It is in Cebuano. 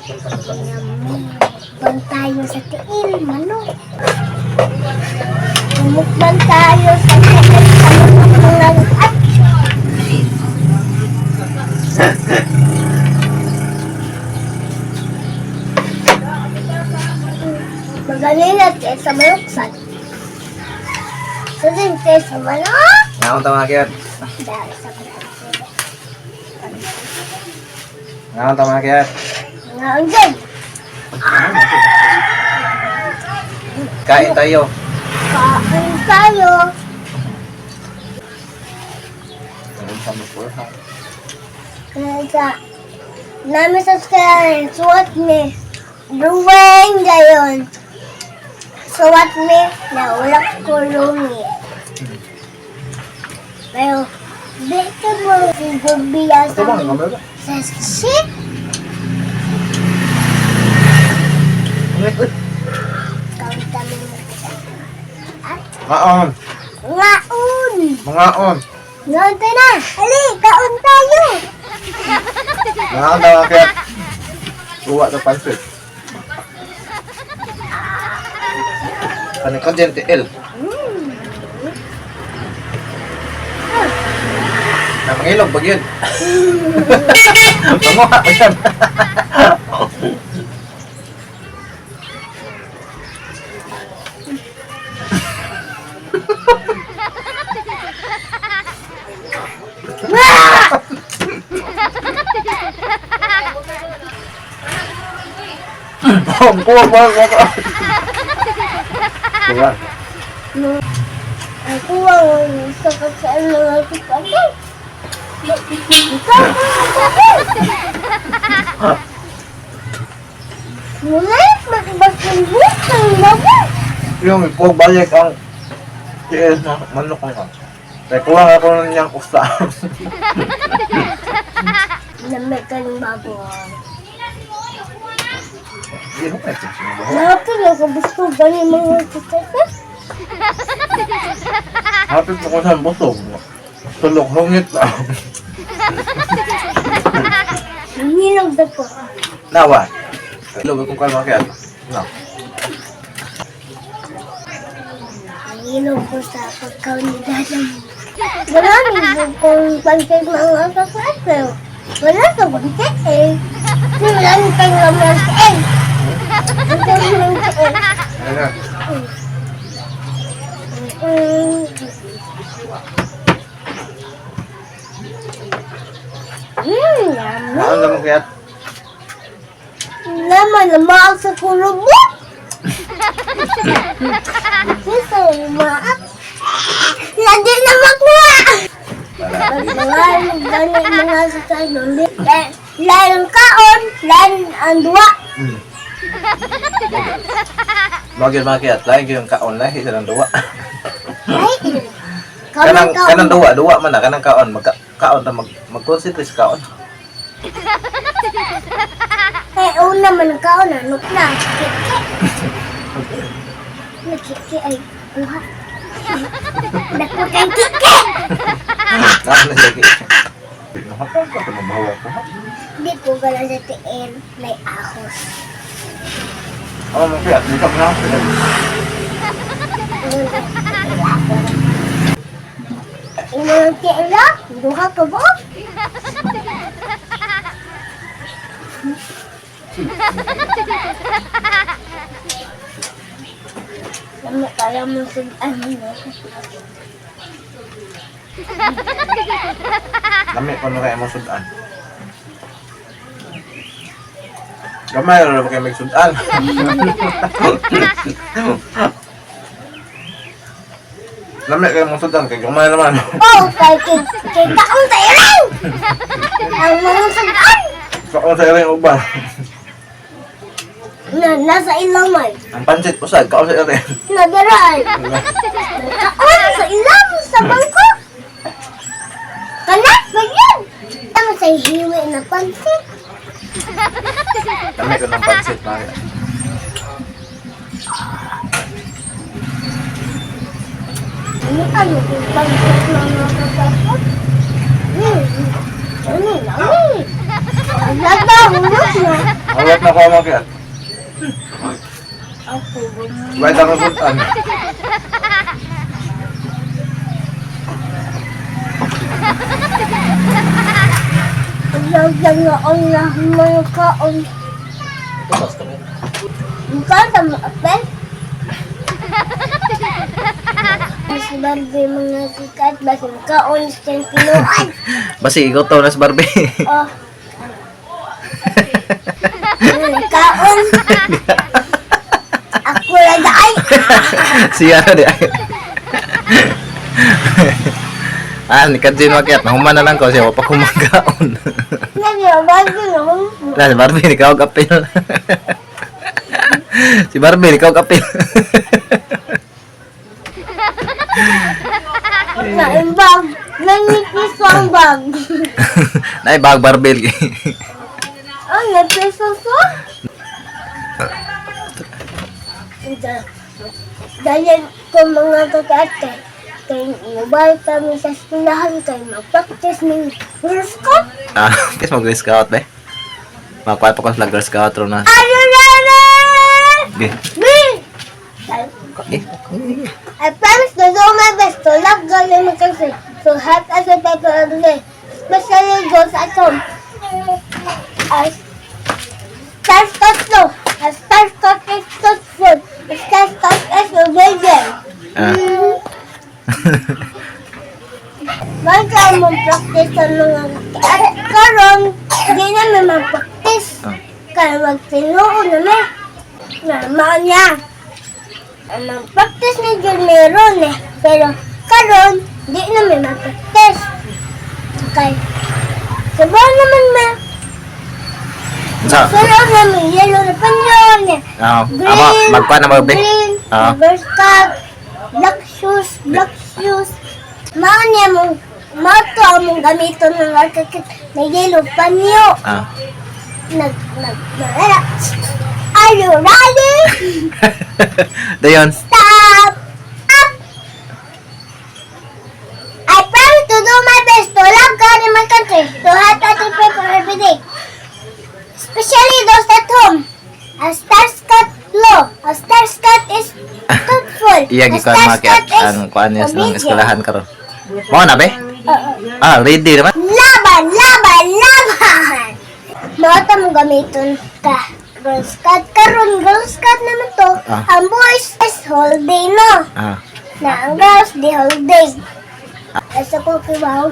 Mukbang tayo sa tiil, manok. Mukbang tayo sa tiil, sa manok mga at. Magaling na tiil sa manok sa. Sa din tiil sa manok. Ngaon ta, mga kiyat. Dahil sa manok. Ngaon ta, mga kiyat. Nga ang dyan. Kain tayo. Kain tayo. Kaya namin sa suwat ni Ruwen gayon. Suwat ni na ulak ko lumi. Pero di ka mo gubiya Ito sa bang kamera? sa shit. Kami mo at Ngaon. ngaon. Ngaon. Ngaon tayo na. Ali, kaon tayo. Ngaon ta, mga kiyat. Kuha ta pansit. Panikon dyan tiil. Namangilog pag yun. Manguha pa yan. Kuha pa ako. Kuha. Ako ang sa kasal mga kapatid. Ikaw ang Mula, magbasambot ang labo. Yung ipobalik ang tiil na manok ko nga. Kaya kuha nga ko niyang usa. Lamig ka ng baboy. Hindi ko kaya sinubuho. Nakapin ako gusto gani mga kapatid. Hapit ko sa busog. Tulog hungit na. Nilog na po. Nawa. Ilog akong kalma kaya. No. Nilog ko sa pagkaw ni Dada mo. Marami po kong pansit mga kapatid. Pero wala sa pansit eh. Wala nang tanglaman eh. Ang tanglaman eh. Ayan na. Yummy. Naon naman kaya. Naman, namaak sa kulubot. Gusto maak. Lagi na makuha. Mga gani mga sa Lain kaon, lain ang duwa. Bagay mga kiyat. Lain yung kaon. Lahi sa ng duwa. Ay, Kanang, kaon. kanang duwa. Duwa man na. Kanang kaon. Magka, kaon ta mag, mag-concentrate sa kaon. Eh, una man ang kaon, ano na? Kiki. Nakiki ay kuha. Dako kay kiki. Naon na lagi. Nakapagod ka mabawa ko. Di ko gala sa tiil, may ahos. Ako mga kiyat. Dito ko na ako. Imo ng tiil na, duha ka ba? Lama kaya mo sa ano no? Lami ko na kayo mong sudan. Gamay ra ba kayo may sudan? Lami kayo mong sudan kay gamay naman. Oh, kay kay kay kaon tayo lang. Ang mga sudan Kaon sa iring uban. na nasa ilang man. Ang pansit usag kaon sa iring. Nadaray. Kaon sa ilang sa bangko. Kanak ba yun? Tama sa hiwi na pansit. Lami ko ng pansit mga. Ano ano kung pansit mga kapatid? Ano yami. Ang lata, hulot na. Hawak na ko. makiat. Ako, Bayad ako sultan. Lagyan na ang mga kaon. Ikaw sa mga apel? Mas Barbie mga kikat, basin kaon sa pinuan. Basi ikaw to nas Barbie. Oh. Ano, kaon? Ako lang ay! Siya na di ay. Ah, ni Kajin makiat. Nahuman na lang ko siya. Wapa kumagaon. Nag-Barbie na ako. Lah, si Barbie, ikaw ang kapil. Si Barbie, ikaw ang kapil. Naimbag. Nanipis ang bag. Nay, bag Barbie. Oh, napiso ko? Dahil ko mga kakate, kay mobile kami sa eskwelahan, kay mag-practice ng Girl Scout. Ah, kasi mag-Girl Scout, be. Makuha pa ko sa Girl Scout ro na. Are you ready? Okay. Me! Okay. I promise to do my best to love God and my country, to help us with people every day, especially those at home. I start to slow. I start to is thoughtful. I start to is obedient. Ah. Bago mo practice sa mga at karon di na may mag-practice. Ah. Kaya magtinuo na may na mao niya. Ang mag-practice ni Jun meron eh. Pero karon di na may mag-practice. Kay sabaw naman ma. Sa, Sunod na may yellow na panyo niya. ah, Green, amo, magkuha na mag be. Green, Ah. reverse card, black shoes, black shoes. Mao niya mong, mao to ang mong gamiton ng architect na yellow panyo. Ah. Nag, nag, nag, are you ready? Dayon. Stop! Up! I promise to do my best to love God and my country, to help other people every day, especially those at home. A star scout law. A star scout is truthful. Iya A gikuan star makiat scout is ang kuan niya sa obedient. eskwelahan karon. Mao na be? Oo. Ah, ready naman. Laban! Laban! Laban! Mga mo gamiton ka. Girl Scout. Karon Girl Scout naman to. Ah. Ang boys is whole day no. Ah. Na ang girls the whole day. Asa ko kibaw.